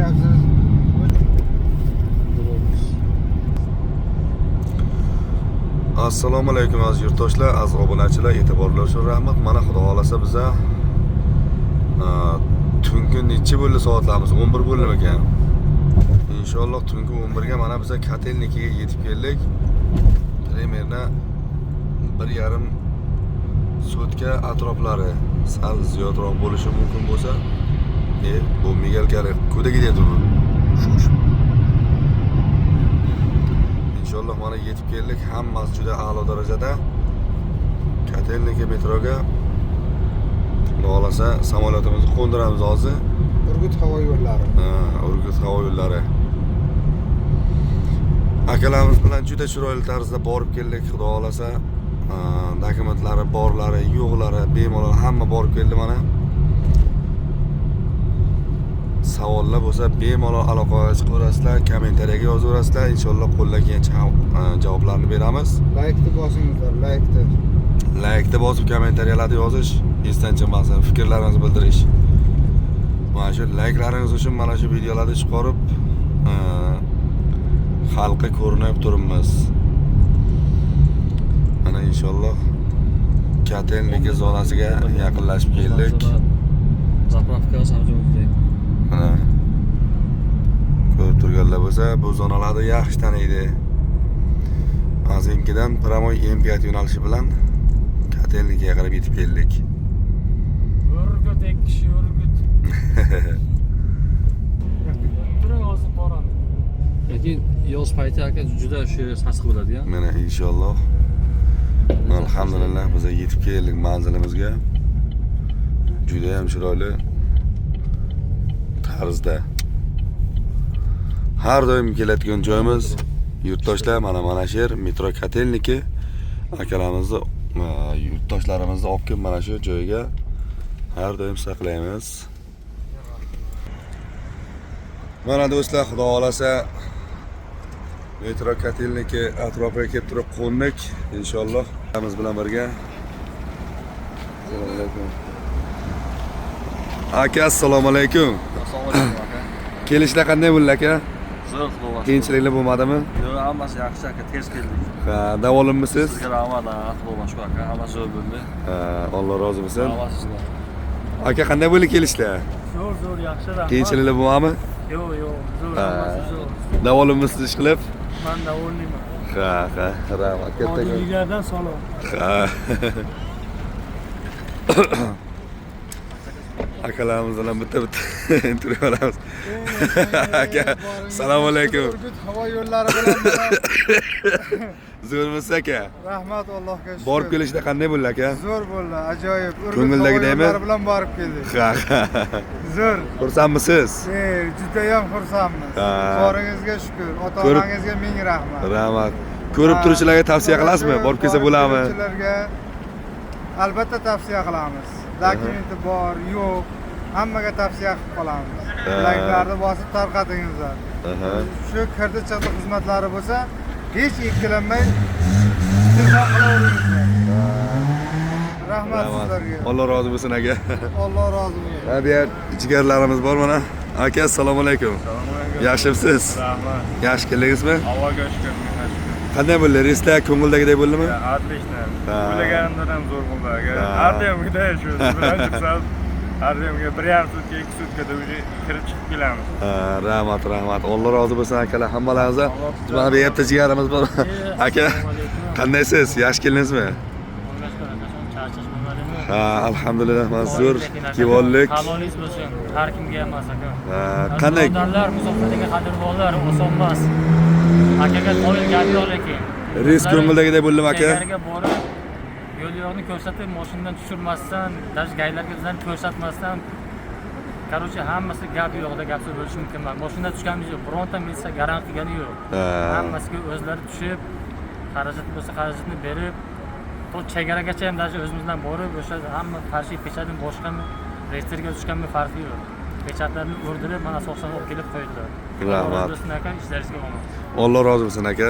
Kelyapsiz. Assalomu alaykum aziz yurtdoshlar, aziz obunachilar, e'tiborlar uchun rahmat. Mana xudo xolasa biza tungi necha bo'ldi soatlarimiz? 11 bo'ldimi ekan? Inshaalloh tungi 11 ga mana biza Kotelnikiga yetib keldik. Примерно 1,5 sutka atroflari, sal ziyodroq bo'lishi mumkin bo'lsa, bu мигалка li kuda ketyapti bu? Shu. Inshaalloh mana yetib keldik. Hammasi juda a'lo darajada. Kotelniki metroga xudo xolasa samolyotimizni qo'ndiramiz hozir. Urgut havo yo'llari. Ha, Urgut havo yo'llari. Akalarimiz bilan juda chiroyli tarzda borib keldik, xudo xolasa. Dokumentlari borlari, yo'qlari, bemalol hamma borib keldi mana. Savollar bo'lsa bemalol aloqaga chiqaverasizlar, kommentariyaga yozaverasizlar. Inshaalloh qo'ldan kelgancha javoblarni beramiz. Laykni bosingizlar, laykni. Laykni bosib kommentariyalarda yozish esdan chiqmasin, fikrlaringizni bildirish. Mana shu layklaringiz uchun mana shu videolarni chiqarib, xalqqa ko'rinib turibmiz. Mana inshaalloh Kotelniki zonasiga yaqinlashib keldik. Заправка samjumli. Mana ko'rib turganlar bo'lsa, bu zonalarni yaxshi taniydi. Azinkidan прямой M5 yo'nalishi bilan Kotelnikiga qarab yetib keldik. Urgut ikki kishi Urgut. Turing hozir boramiz. Lekin yoz payti aka juda shu yer sassiq bo'ladi ya. Mana inshaalloh alhamdulillah biz yetib keldik manzilimizga. Juda ham chiroyli tarzda. Har doim keladigan joyimiz yurtdoshlar, mana shu yer metro Kotelniki. Akalarimizni, yurtdoshlarimizni olib kelib mana shu joyga har doim saqlaymiz. Mana do'stlar, xudo xolasa metro Kotelniki atrofiga kelib turib qo'ndik. Inshaalloh biz bilan birga. Assalomu alaykum. Aka, assalomu alaykum. Assalomu alaykum aka. Kelishlar qanday bo'ldi aka? Zo'r xudo. Qiyinchiliklar bo'lmadimi? Yo'q, hammasi yaxshi aka, tez keldik. Ha, davolinmisiz? Sizga rahmat, xudo shukur aka, hammasi zo'r bo'ldi. Ha, Alloh rozi bo'lsin. Rahmat sizga. Aka, qanday bo'ldi kelishlar? Zo'r zo'r yaxshi rahmat. Qiyinchiliklar bo'lmadimi? Yo'q yo'q zo'r Ha. hammasi zo'r. Davolinmisiz ish qilib? Man davolayman. Ha, ha, rahmat kattakon. Vodiylardan salom. Ha. Akalarimiz bilan bitta bitta intervyu olamiz. Aka, assalomu alaykum. Urgut havo yo'llari bilan mana Zo'rmisiz aka? rahmat Allohga shukr. Borib kelishda qanday bo'ldi aka? Zo'r bo'ldi, ajoyib. Urgut havo Ko'ngildagidaymi? yo'llari bilan borib keldik. Ha, ha. Zo'r. Xursandmisiz? Judayam xursandmiz. Ha. Boringizga shukur. Ota-onangizga ming rahmat. Rahmat. Ko'rib turuvchilarga tavsiya qilasizmi? Borib kelsa bo'ladimi? Keluvchilarga albatta tavsiya qilamiz. Dokumenti bor, yo'q, hammaga tavsiya qilib qolamiz. Ha. Layklarni bosib tarqatingizlar. Aha. Shu kirdi chiqdi xizmatlari bo'lsa, hech ikkilanmay telefon qilaveringizlar. Rahmat Rahmat. sizlarga. Alloh rozi bo'lsin aka. Alloh rozi bo'lsin. Ha, bu yer jigarlarimiz bor mana. Aka, assalomu alaykum. Yaxshimisiz? Rahmat. Yaxshi keldingizmi? Allohga shukur, ming shukur. Qanday bo'ldi? Reyslar ko'ngildagiday bo'ldimi? Отлично. Ha. O'ylaganimdan ham zo'r bo'ldi aka. Ha. Har doimgiday shu bilan chiqsam, har doimgi 1,5 sutka, 2 sutkada уже kirib chiqib kelamiz. Ha, rahmat, rahmat. Alloh rozi bo'lsin akalar, hammalaringizga. Mana bu yerda jigarimiz bor. Aka, qandaysiz? Yaxshi keldingizmi? Ha, alhamdulillah, mana zo'r kelib oldik. Halolingiz bo'lsin. Har kimga emas aka. Ha, qanday? Birodarlar, musofadagi qadrdonlar oson emas. Akaga qoyil gap yo'q lekin. Reys ko'ngildagiday bo'ldimi aka? Chegaraga borib yo'l yo'qni ko'rsatib mashinadan tushirmasdan, даже gaylarga bizlarni ko'rsatmasdan короче, hammasi gap yo'qda gap so'z bo'lishi mumkin emas. Mashinadan tushganimiz yo'q, bironta militsiya garant qilgani yo'q. Ha. Hammasiga o'zlari tushib, xarajat bo'lsa xarajatni berib, to chegaragacha ham даже o'zimizdan borib, o'sha hamma qarshi pechatni boshqami, reyestrga tushganmi farqi yo'q. Pechatlarni urdirib, mana asosan olib kelib qo'ydilar. Rahmat. Alloh rozi bo'lsin aka, ishlaringizga omad. Alloh rozi bo'lsin aka.